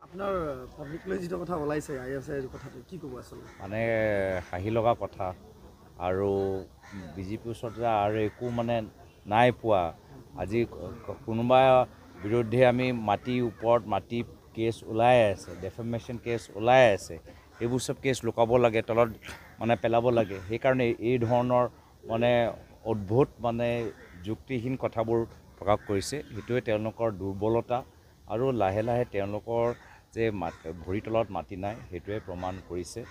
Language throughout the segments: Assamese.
আপোনাৰ পাব্লিক লৈ যিটো কথা ওলাইছে I S আইৰ কথাটো কি ক'ব আচলতে? মানে হাঁহি লগা কথা আৰু বিজেপিৰ ওচৰত যে আৰু একো মানে নাই পোৱা। আজি কোনোবা বিৰুদ্ধে আমি মাটিৰ ওপৰত মাটি কেছ ওলাই আছে, ডেফেমেশ্যন কেছ ওলাই আছে, এইবোৰ চব কেছ লুকাব লাগে, তলত মানে পেলাব লাগে। সেইকাৰণে এই ধৰণৰ মানে অদ্ভুত মানে যুক্তিহীন কথাবোৰ প্ৰকাশ কৰিছে। সেইটোৱে তেওঁলোকৰ দুৰ্বলতা আৰু লাহে লাহে তেওঁলোকৰ যে ভৰিৰ তলত মাটি নাই সেইটোৱে প্ৰমাণ কৰিছে।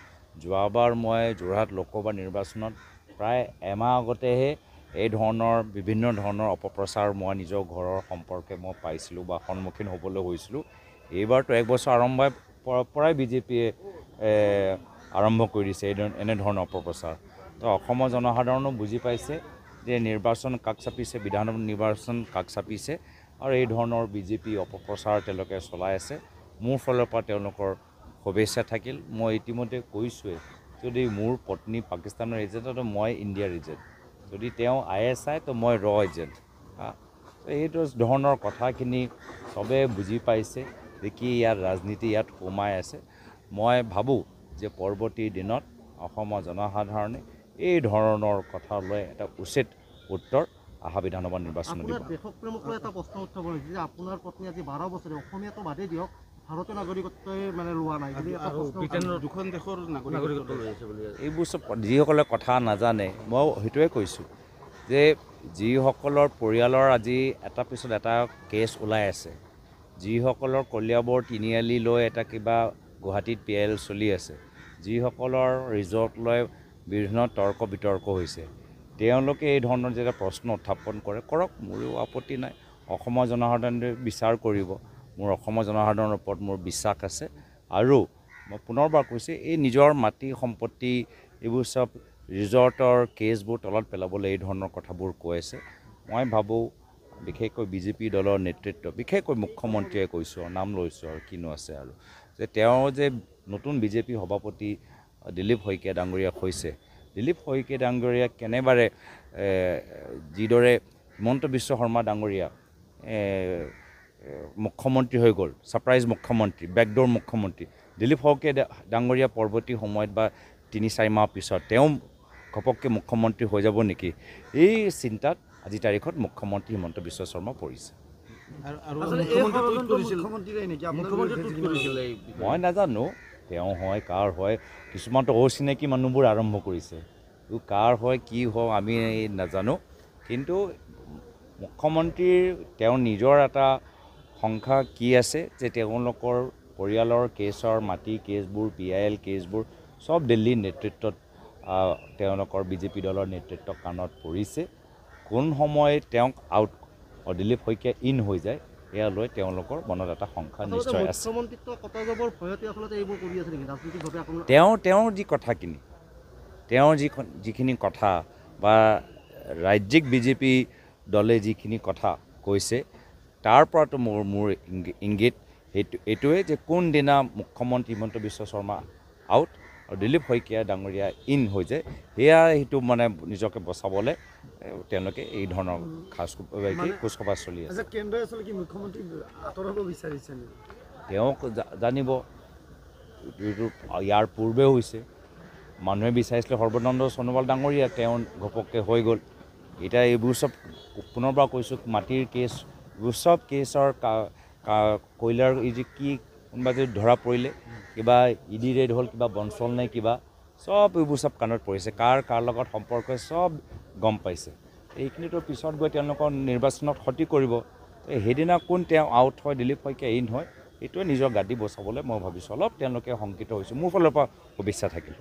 যোৱাবাৰ মই যোৰহাট লোকসভা নিৰ্বাচনত প্ৰায় এমাহ আগতেহে এই ধৰণৰ বিভিন্ন ধৰণৰ অপপ্ৰচাৰ মই নিজৰ ঘৰৰ সম্পৰ্কে মই পাইছিলোঁ বা সন্মুখীন হ'বলৈ হৈছিলোঁ। এইবাৰতো এক বছৰ আৰম্ভ পৰাই বিজেপিয়ে আৰম্ভ কৰি দিছে এই এনেধৰণৰ অপপ্ৰচাৰ। তো অসমৰ জনসাধাৰণো বুজি পাইছে যে নিৰ্বাচন কাক চাপিছে, বিধানসভা নিৰ্বাচন কাক চাপিছে আৰু এই ধৰণৰ বিজেপি অপপ্ৰচাৰ তেওঁলোকে চলাই আছে। মোৰ ফালৰ পৰা তেওঁলোকৰ শুভেচ্ছা থাকিল। মই ইতিমধ্যে কৈছোঁৱেই, যদি মোৰ পত্নী পাকিস্তানৰ এজেণ্ট তো মই ইণ্ডিয়াৰ এজেণ্ট, যদি তেওঁ I S I তো মই ৰ এজেণ্ট। এইটো ধৰণৰ কথাখিনি চবে বুজি পাইছে যে কি ইয়াত ৰাজনীতি ইয়াত সোমাই আছে। মই ভাবোঁ যে পৰৱৰ্তী দিনত অসমৰ জনসাধাৰণে এই ধৰণৰ কথা লৈ এটা উচিত উত্তৰ অহা বিধানসভা নিৰ্বাচন দিব। দেশপ্ৰেমক লৈ এটা প্ৰশ্ন উত্থাপন হৈছে যে আপোনাৰ পত্নী আজি 12 বছৰে অসমীয়াটো বাদেই দিয়ক, ভাৰতীয় নাগৰিকত্বই মানে লোৱা নাই, দুখন দেশৰ নাগৰিকত্ব লৈ আছে বুলি এইবোৰ চব যিসকলে কথা নাজানে, মই সেইটোৱে কৈছোঁ যে যিসকলৰ পৰিয়ালৰ আজি এটা পিছত এটা কেছ ওলাই আছে, যিসকলৰ কলিয়াবৰ তিনিআলি লৈ এটা কিবা গুৱাহাটীত পি এল চলি আছে, যিসকলৰ ৰিজৰ্ট লৈ বিভিন্ন তৰ্ক বিতৰ্ক হৈছে, তেওঁলোকে এই ধৰণৰ যেতিয়া প্ৰশ্ন উত্থাপন কৰে কৰক, মোৰো আপত্তি নাই। অসমৰ জনসাধাৰণে বিচাৰ কৰিব, মোৰ অসমৰ জনসাধাৰণৰ ওপৰত মোৰ বিশ্বাস আছে। আৰু মই পুনৰবাৰ কৈছোঁ, এই নিজৰ মাটি সম্পত্তি এইবোৰ চব ৰিজৰ্টৰ কেছবোৰ তলত পেলাবলৈ এই ধৰণৰ কথাবোৰ কৈ আছে। মই ভাবোঁ বিশেষকৈ বিজেপি দলৰ নেতৃত্ব, বিশেষকৈ মুখ্যমন্ত্ৰীয়ে কৈছোঁ, নাম লৈছোঁ আৰু কিনো আছে আৰু, যে তেওঁ যে নতুন বিজেপি সভাপতি দিলীপ শইকীয়া ডাঙৰীয়া হৈছে, দিলীপ শইকীয়া ডাঙৰীয়া কেনেবাৰে যিদৰে হিমন্ত বিশ্ব শৰ্মা ডাঙৰীয়া মুখ্যমন্ত্ৰী হৈ গ'ল, ছাৰপ্ৰাইজ মুখ্যমন্ত্ৰী, বেকডোৰ মুখ্যমন্ত্ৰী, দিলীপ শইকীয়া ডাঙৰীয়া পৰৱৰ্তী সময়ত বা 3-4 মাহ পিছত তেওঁ ঘপককৈ মুখ্যমন্ত্ৰী হৈ যাব নেকি, এই চিন্তাত আজি তাৰিখত মুখ্যমন্ত্ৰী হিমন্ত বিশ্ব শৰ্মা পৰিছে। মই নাজানো তেওঁ হয় কাৰ হয়, কিছুমানতো অচিনাকি মানুহবোৰ আৰম্ভ কৰিছে, কাৰ হয় কি হয় আমি নাজানো। কিন্তু মুখ্যমন্ত্ৰীৰ তেওঁৰ নিজৰ এটা সংখ্যা কি আছে যে তেওঁলোকৰ পৰিয়ালৰ কেছৰ মাটি কেছবোৰ, পি I L কেছবোৰ চব দিল্লীৰ নেতৃত্বত তেওঁলোকৰ বিজেপি দলৰ নেতৃত্ব কাণত পৰিছে। কোন সময়ত তেওঁক আউট দিলীপ শইকীয়া ইন হৈ যায় এয়া লৈ তেওঁলোকৰ মনত এটা সংখ্যা নিশ্চয় আছে। তেওঁৰ যি কথাখিনি, তেওঁৰ যিখিনি কথা বা ৰাজ্যিক বিজেপি দলে যিখিনি কথা কৈছে তাৰ পৰাতো মোৰ ইংগিত সেইটো এইটোৱে যে কোনদিনা মুখ্যমন্ত্ৰী হিমন্ত বিশ্ব শৰ্মা আউট আৰু দিলীপ শইকীয়া ডাঙৰীয়া ইন হৈ যায়, সেয়া সেইটো মানে নিজকে বচাবলৈ তেওঁলোকে এই ধৰণৰ খোজকপাত চলি আছে। তেওঁক জানিব, এইটো ইয়াৰ পূৰ্বেও হৈছে, মানুহে বিচাৰিছিলে সৰ্বানন্দ সোণোৱাল ডাঙৰীয়া, তেওঁ ঘপককৈ হৈ গ'ল। এতিয়া এইবোৰ চব পুনৰবাৰ কৈছোঁ, মাটিৰ কেছ, এইবোৰ চব কেছৰ কয়লাৰ এই যে কি কোনোবা যদি ধৰা পৰিলে কিবা ইডি ৰেড হ'ল, কিবা বঞ্চল নে কিবা, চব এইবোৰ চব কাণত পৰিছে, কাৰ কাৰ লগত সম্পৰ্ক চব গম পাইছে। এইখিনিতো পিছত গৈ তেওঁলোকৰ নিৰ্বাচনত ক্ষতি কৰিব। সেইদিনা কোন তেওঁ আউট হয়, দিলীপ শইকীয়া ইন হয়, এইটোৱে নিজৰ গাদী বচাবলৈ মই ভাবিছোঁ অলপ তেওঁলোকে শংকিত হৈছে। মোৰ ফালৰ পৰা শুভেচ্ছা থাকিল।